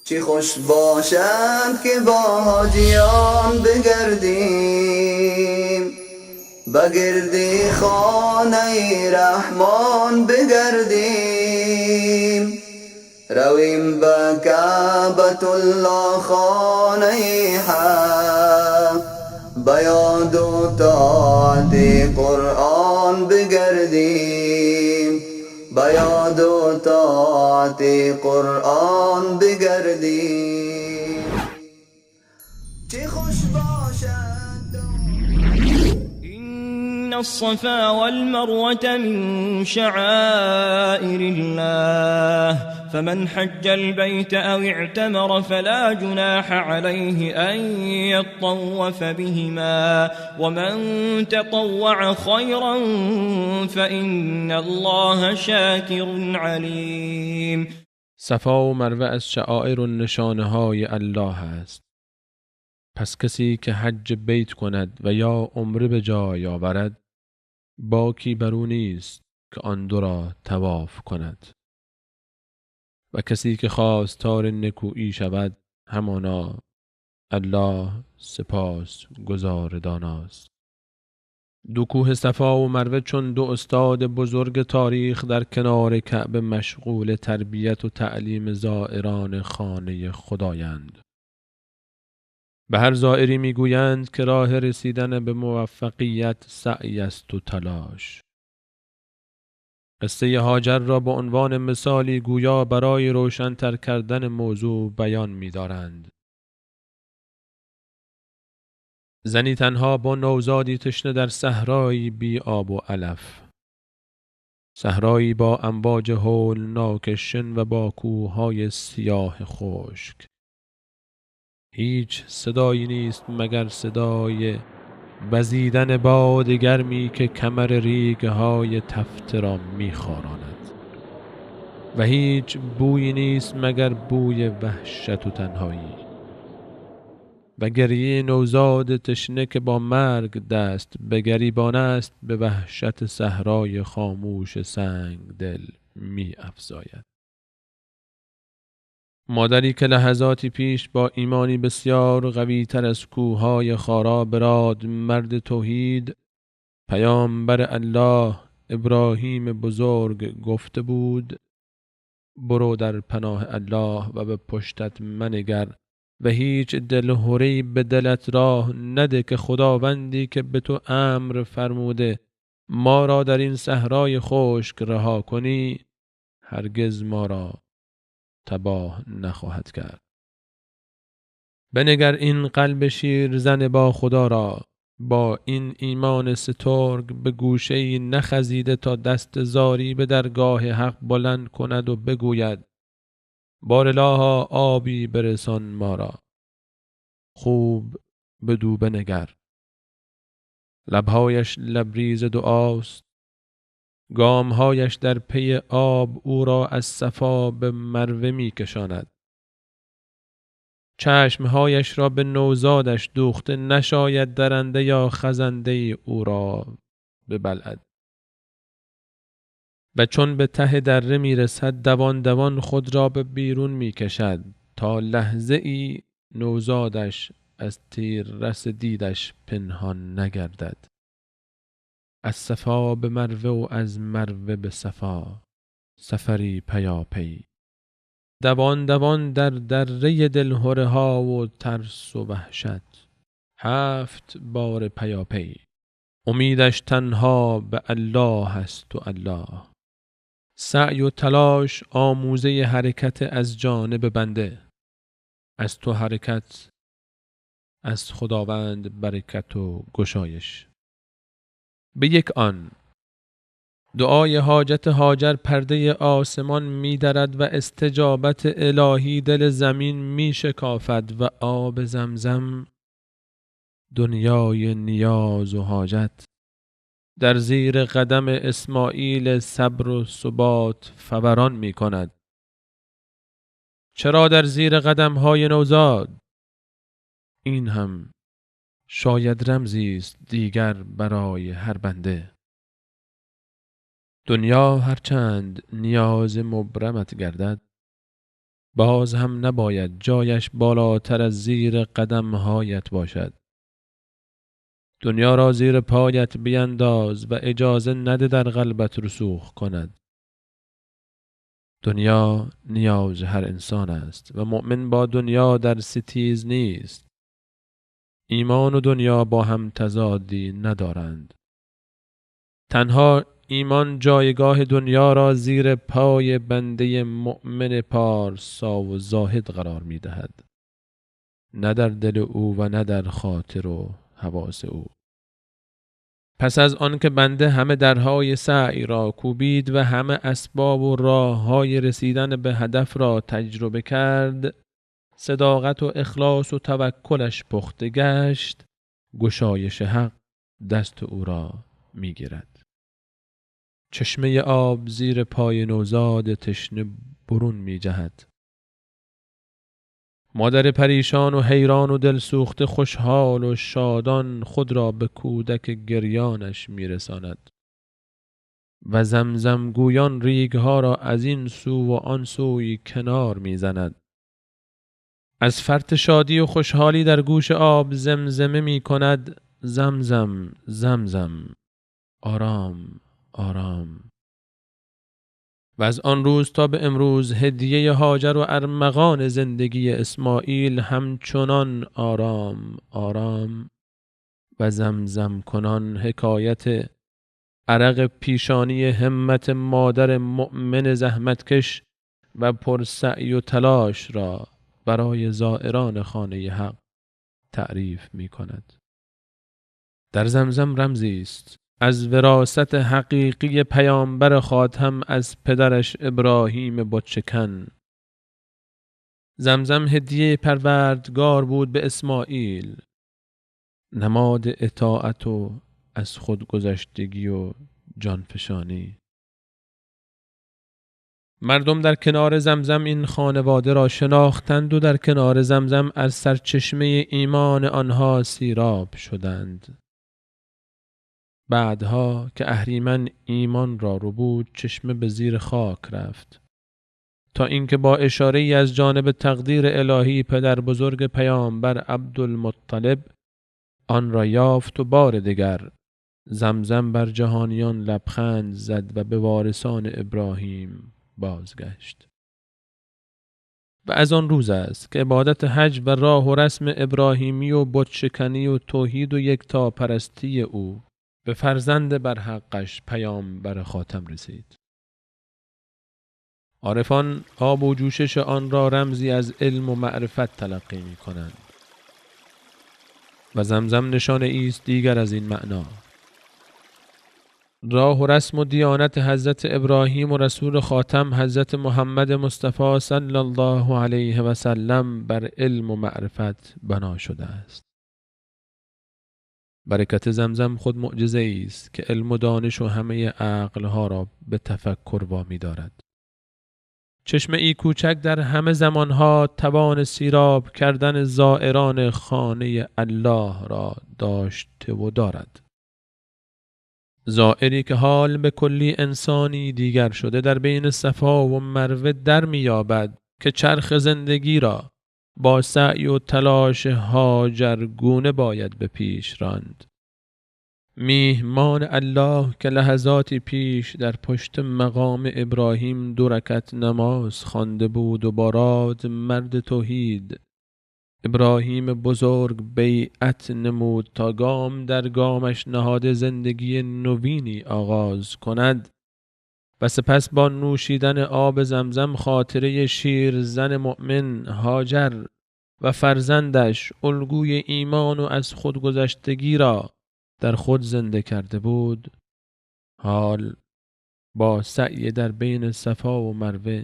چی خوش باشد که با حاجیان بگردیم، بگرد خانه رحمان بگردیم، رویم به کعبة الله خانه حق، به یاد و طاعت قرآن بگردیم، به یاد و طاعت قرآن بگردیم. چه خوش باشد. إن الصفا والمروة من شعائر الله فمن حج البيت أو اعتمر فلا جناح عليه أن يطوف بهما ومن تطوع خيرا فإن الله شاكر عليم. صفا و مروه از شعائر و نشانه های الله است. پس کسی که حج بیت کند و یا عمره به جای آورد باکی بر او نیست که آن دو را طواف کند. و کسی که خواستار نکویی شود همانا الله سپاس گزار داناست. دو کوه صفا و مروه چون دو استاد بزرگ تاریخ در کنار کعبه مشغول تربیت و تعلیم زائران خانه خدایند. به هر زائری میگویند که راه رسیدن به موفقیت سعی است و تلاش. قصه هاجر را به عنوان مثالی گویا برای روشن‌تر کردن موضوع بیان می‌دارند. زنی تنها با نوزادی تشنه در صحرایی بی آب و علف، صحرایی با امواج هولناک شن و با کوه‌های سیاه خشک. هیچ صدایی نیست مگر صدای وزیدن باد گرمی که کمر ریگهای تفته را می‌خاراند و هیچ بویی نیست مگر بوی وحشت و تنهایی و گریه نوزاد تشنه که با مرگ دست به گریبان است به وحشت صحرای خاموش سنگ دل می‌افزاید. مادری که لحظاتی پیش با ایمانی بسیار قوی تر از کوههای خارا براد مرد توحید پیامبر الله ابراهیم بزرگ گفته بود: برو در پناه الله و به پشتت منگر و هیچ دلهره‌ای به دلت راه نده که خداوندی که به تو امر فرموده ما را در این صحرای خشک رها کنی هرگز ما را تباه نخواهد کرد. بنگر این قلب شیر زن با خدا را، با این ایمان سترگ به گوشه‌ای نخزیده تا دست زاری به درگاه حق بلند کند و بگوید: بارالها آبی برسان ما را. خوب بدو بنگر، لبهایش لبریز دعاست، گامهایش در پی آب او را از صفا به مروه می کشاند. چشمهایش را به نوزادش دوخته نشاید درنده یا خزنده او را ببلعد. و چون به ته دره می رسد دوان دوان خود را به بیرون می کشد تا لحظه ای نوزادش از تیر رس دیدش پنهان نگردد. از صفا به مروه و از مروه به صفا، سفری پیاپی، دوان دوان در دره دلهره ها و ترس و وحشت، 7 بار پیاپی. امیدش تنها به الله است و الله. سعی و تلاش آموزه حرکت از جانب بنده، از تو حرکت، از خداوند برکت و گشایش. به یک آن دعای حاجت هاجر پرده آسمان می درد و استجابت الهی دل زمین می شکافد و آب زمزم دنیای نیاز و حاجت در زیر قدم اسماعیل صبر و ثبات فوران می کند. چرا در زیر قدم های نوزاد؟ این هم شاید رمزی است دیگر برای هر بنده. دنیا هرچند نیاز مبرمت گردد، باز هم نباید جایش بالاتر از زیر قدمهایت باشد. دنیا را زیر پایت بینداز و اجازه نده در قلبت رسوخ کند. دنیا نیاز هر انسان است و مؤمن با دنیا در ستیز نیست. ایمان و دنیا با هم تضادی ندارند. تنها ایمان جایگاه دنیا را زیر پای بنده مؤمن پارسا و زاهد قرار می دهد، نه در دل او و نه در خاطر و حواس او. پس از آن که بنده همه درهای سعی را کوبید و همه اسباب و راههای رسیدن به هدف را تجربه کرد، صداقت و اخلاص و توکلش پخته گشت، گشایش حق دست او را میگیرد. چشمه آب زیر پای نوزاد تشنه برون میجهد. مادر پریشان و حیران و دلسوخته خوشحال و شادان خود را به کودک گریانش میرساند و زمزم گویان ریگها را از این سو و آن سوی کنار میزند. از فرط شادی و خوشحالی در گوش آب زمزمه می کند: زمزم زمزم، آرام آرام. و از آن روز تا به امروز هدیه هاجر و ارمغان زندگی اسماعیل همچنان آرام آرام و زمزم کنان حکایت عرق پیشانی همت مادر مؤمن زحمتکش و پرسعی و تلاش را برای زائران خانه حق تعریف می کند. در زمزم رمزی است از وراثت حقیقی پیامبر خاتم از پدرش ابراهیم بتشکن. زمزم هدیه پروردگار بود به اسماعیل، نماد اطاعت و از خودگذشتگی و جانفشانی. مردم در کنار زمزم این خانواده را شناختند و در کنار زمزم از سرچشمه ایمان آنها سیراب شدند. بعدها که اهریمن ایمان را ربود، چشمه به زیر خاک رفت، تا اینکه با اشاره‌ای از جانب تقدیر الهی پدر بزرگ پیامبر عبدالمطلب آن را یافت و بار دیگر زمزم بر جهانیان لبخند زد و به وارثان ابراهیم بازگشت. و از آن روز است که عبادت حج و راه و رسم ابراهیمی و بتشکنی و توحید و یکتاپرستی او به فرزند برحقش پیامبر خاتم رسید. عارفان آب و جوشش آن را رمزی از علم و معرفت تلقی می کنند و زمزم نشانه ایست دیگر از این معنا. راه و رسم و دیانت حضرت ابراهیم و رسول خاتم حضرت محمد مصطفی صلی الله علیه و سلم بر علم و معرفت بنا شده است. برکت زمزم خود معجزه است که علم و دانش و همه عقلها را به تفکر وامی دارد. چشمه ای کوچک در همه زمانها توان سیراب کردن زائران خانه الله را داشته و دارد. زائری که حال به کلی انسانی دیگر شده در بین صفا و مروه در می‌یابد که چرخ زندگی را با سعی و تلاش هاجرگونه باید به پیش راند. میهمان الله که لحظاتی پیش در پشت مقام ابراهیم 2 رکعت نماز خوانده بود و با راد مرد توحید ابراهیم بزرگ بیعت نمود تا گام در گامش نهاد زندگی نوینی آغاز کند و سپس با نوشیدن آب زمزم خاطره شیر زن مؤمن هاجر و فرزندش الگوی ایمان و از خودگذشتگی را در خود زنده کرده بود، حال با سعی در بین صفا و مروه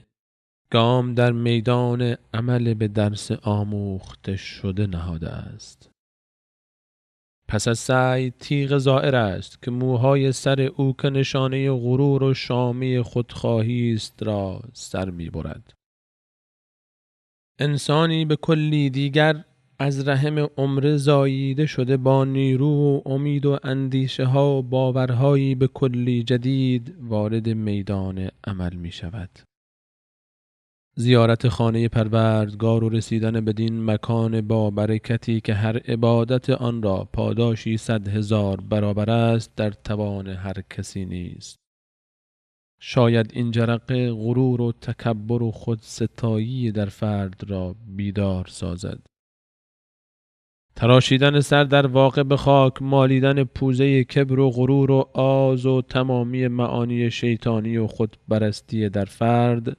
گام در میدان عمل به درس آموخته شده نهاده است. پس از سعی تیغ زائر است که موهای سر او که نشانه غرور و شامی خودخواهی است را سر می برد. انسانی به کلی دیگر از رحم عمر زاییده شده با نیرو و امید و اندیشه ها و باورهایی به کلی جدید وارد میدان عمل می شود. زیارت خانه پروردگار و رسیدن بدین مکان با برکتی که هر عبادت آن را پاداشی 100,000 برابر است در توان هر کسی نیست. شاید این جرقه غرور و تکبر و خودستایی در فرد را بیدار سازد. تراشیدن سر در واقع به خاک، مالیدن پوزه کبر و غرور و آز و تمامی معانی شیطانی و خودپرستی در فرد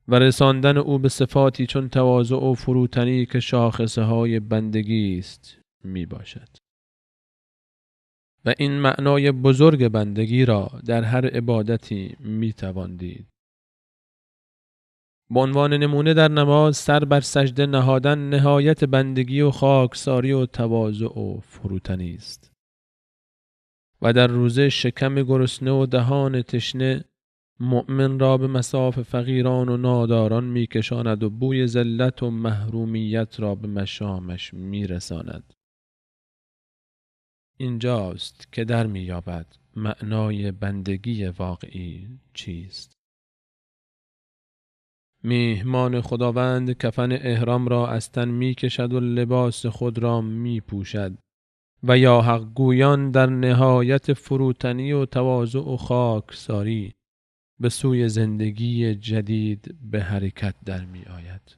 و رساندن او به صفاتی چون تواضع و فروتنی که شاخصه های بندگی است می باشد. و این معنای بزرگ بندگی را در هر عبادتی می توان دید. به عنوان نمونه در نماز سر بر سجده نهادن نهایت بندگی و خاکساری و تواضع و فروتنی است. و در روزه شکم گرسنه و دهان تشنه مؤمن را به مصاف فقیران و ناداران میکشاند و بوی ذلت و محرومیت را به مشامش میرساند. اینجاست که در می‌یابد معنای بندگی واقعی چیست. میهمان خداوند کفن احرام را از تن میکشد و لباس خود را میپوشد و یا حق گویان در نهایت فروتنی و تواضع و خاکساری به سوی زندگی جدید به حرکت در می آید.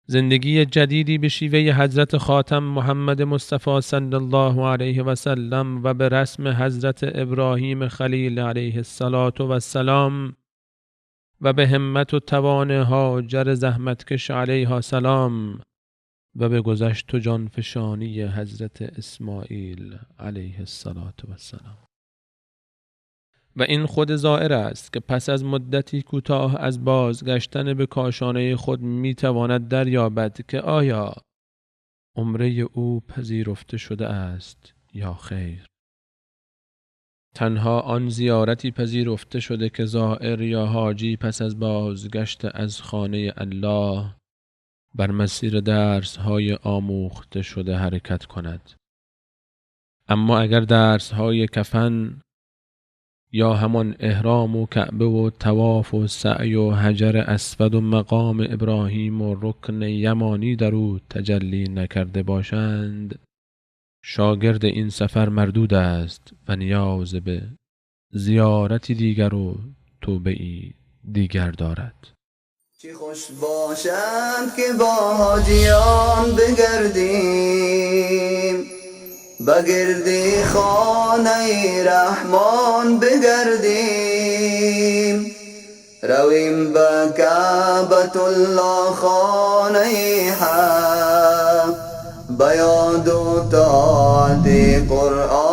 زندگی جدیدی به شیوه حضرت خاتم محمد مصطفی صلی الله علیه و سلم و به رسم حضرت ابراهیم خلیل علیه السلام و به همت و توان هاجر زحمتکش علیها سلام و به گذشت و جانفشانی حضرت اسماعیل علیه السلام. و این خود زائر است که پس از مدتی کوتاه از بازگشتن به کاشانه خود میتواند دریابد که آیا عمره او پذیرفته شده است یا خیر. تنها آن زیارتی پذیرفته شده که زائر یا حاجی پس از بازگشت از خانه الله بر مسیر درس‌های آموخته شده حرکت کند. اما اگر درس‌های کفن یا همان احرام و کعبه و طواف و سعی و حجر اسود و مقام ابراهیم و رکن یمانی در او تجلی نکرده باشند، شاگرد این سفر مردود است و نیاز به زیارتی دیگر و توبه‌ای دیگر دارد. چه خوش باشد که با حاجیان بگردیم، بگردی خانه رحمان بگردیم، رویم به کعبة الله خانه حق، بیاد و طاعت قرآن.